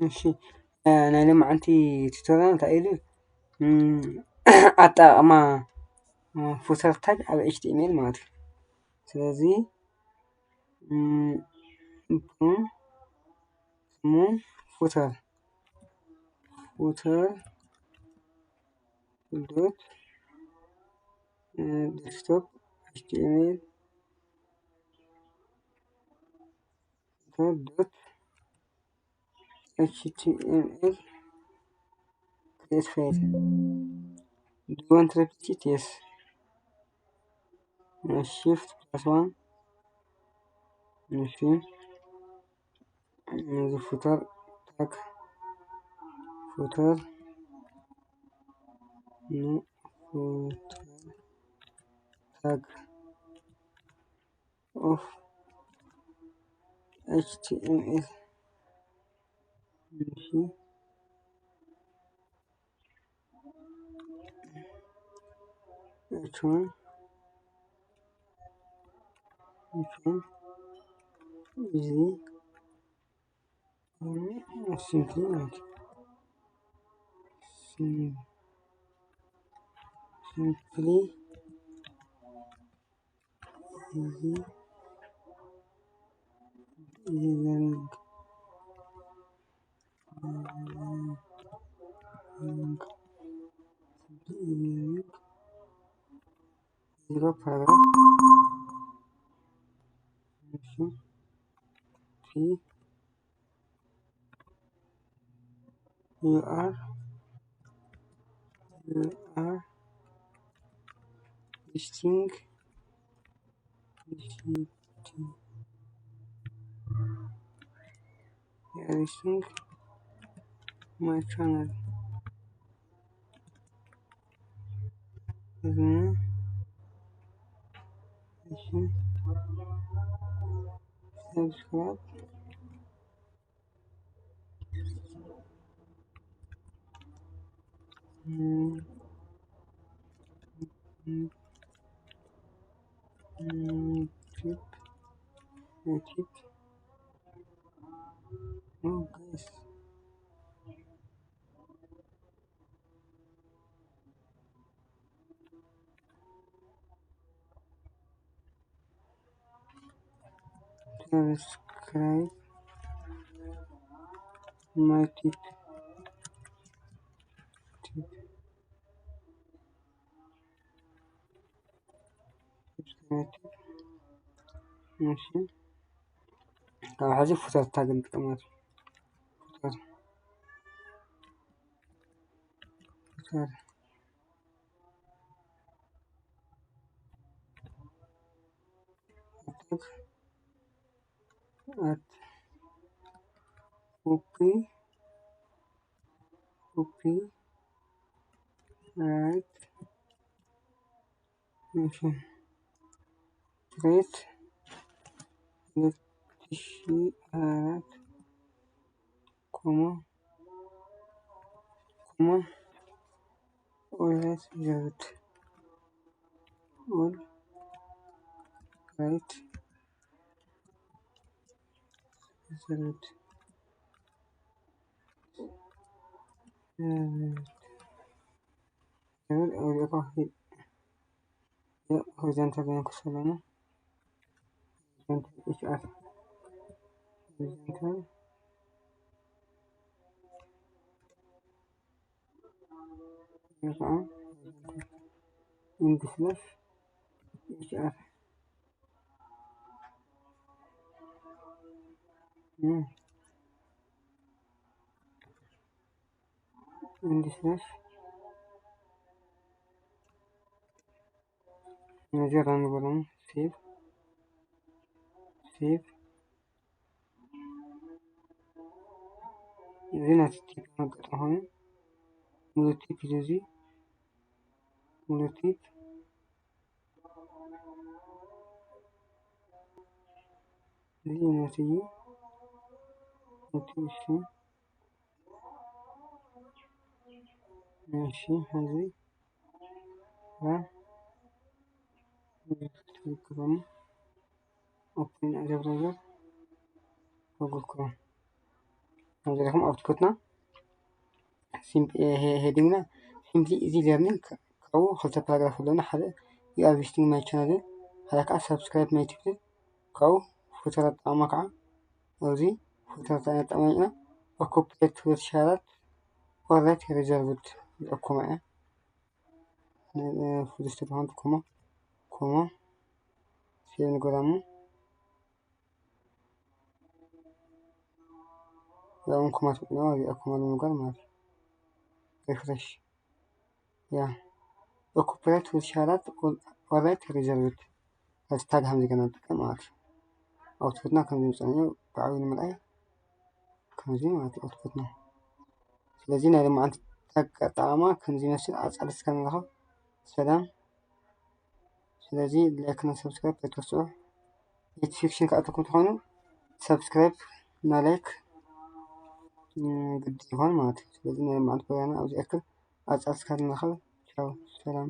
እሺ፣ እ፣ ናይ ሎማዓንቲ ቱቶሪያል እንታይ ኢሉ? እም፣ ኣጠቓቕማ፣ እ፣ ፉተር ታግ ኣብ ኤች ቲ ኤም ኤል ማለት እዩ። ስለዚ፣ እም፣ ስሙ ፉተር፣ ፉተር ዶት፣ እ፣ ዴስክቶፕ ኤች ቲ ኤም ኤል ፉተር ዶት ኤች ቲ ኤም ኤል create file። Do you want to repeat it? Yes። Shift plus one። እሺ፣ እዚ ፉተር ታግ፣ ፉተር፣ ኖ፣ ፉተር ታግ ኦፍ ኤች ቲ ኤም ኤል። እሺ፣ ኤች ዋን፣ ኤች ዋን፣ እዚ፣ ሲምፕሊ ማለት ነው። ሲም-፣ ሲምፕሊ፣ እዚ፣ ሊንክ፣ ሊንክ፣ ሊንክ፣ ዜሮ ፓራግራፍ። እሺ፣ ቲ፣ you are, you are listening, listening, you are listening my channel. እሺ፣ subscribe። እም፣ እም፣ እም፣ ዩቲዩብ፣ ዩቲዩብ። ኦ፣ ጋይስ። Subscribe my tip. Tip. Subscribe tip. እሺ። ካብ ሕዚ ፉተር ታግ ንጥቀመሉ። ፉተር። ፉተር። At copy, copy, right, እሺ፣ create ሁለት ሺህ አራት ኮማ፣ ኮማ፣ all right፣ ዘሩት። All right። ዘሩት። ዘሩት። ዘሩት። ሆሪዞንታል ሊንክ ሰለና። ሆሪዞንታል ኤች አር። ሆሪዞንታል። ኤንድ ስላሽ ኤች አር። እም። ኤንድ ስላሽ ነዚ ራን ንበሎም። ሴቭ፣ ሴቭ። እዚ ናቲ ቲፕ መቀጠ ኮይኑ፣ ሙሉ ቲፕ እዩ እዚ። ሙሉ ቲፕ። እዚ ናቲ እዩ። ናቲ እሱ። እሺ፣ ሕዚ ራ-፣ ትልክፈኒ። ኦፕን ዘ ብራውዘር፣ ጉግል ክሮም። ከም ዝረኹም ኣውትፑትና headingና simply easy learning ካብኡ ክልተ ፓራግራፍ ኣለና። ሓደ you are visiting my channel፣ ሓደ ከዓ subscribe my channel። ካብኡ ፉተር ኣጠቃማ ከዓ ኣብዚ ፉተር ኣጠቃማ ኢና። Copyright free ሻራት ኦራይት ሪዘርቭድ ዝእኩማ እያ። ፍሉስተ ዝኾነት ኮማ ኮማ ሴቭ ንገራሙ። ያውን ኮማ ትብሎ እዚኣ ኮማ ንምግባር ማለት እዩ። ሪፍሬሽ ያ ኮፒራይት ፍሉስተ ሻራት ኦራይት ሪዘርቭድ። ታግ ከም ዝገና ንጥቀም ማለት እዩ። ኣውትፑትና ከም ዝምፀና እዩ ብዓብዩ ንምርኣይ ከምዚ ማለት ኣውትፑትና። ስለዚ ናይ ልማዓንቲ ታግ ኣጠቃማ ከም ዝመስል ኣጻሊ እስካ ንረኸብ። ሰላም። ስለዚ ላይክ እና ሰብስክራይብ ኣይትረስዑ። ኖቲፊኬሽን ክኣተኩም ትኾኑ ሰብስክራይብ እና ላይክ ግዲ ይኾን ማለት እዩ። ስለዚ ናይ ልማዓንቲ ፕሮግራምና ኣብዚ ያክል ኣጻሊ እስካ ንረኸብ። ቻው ሰላም።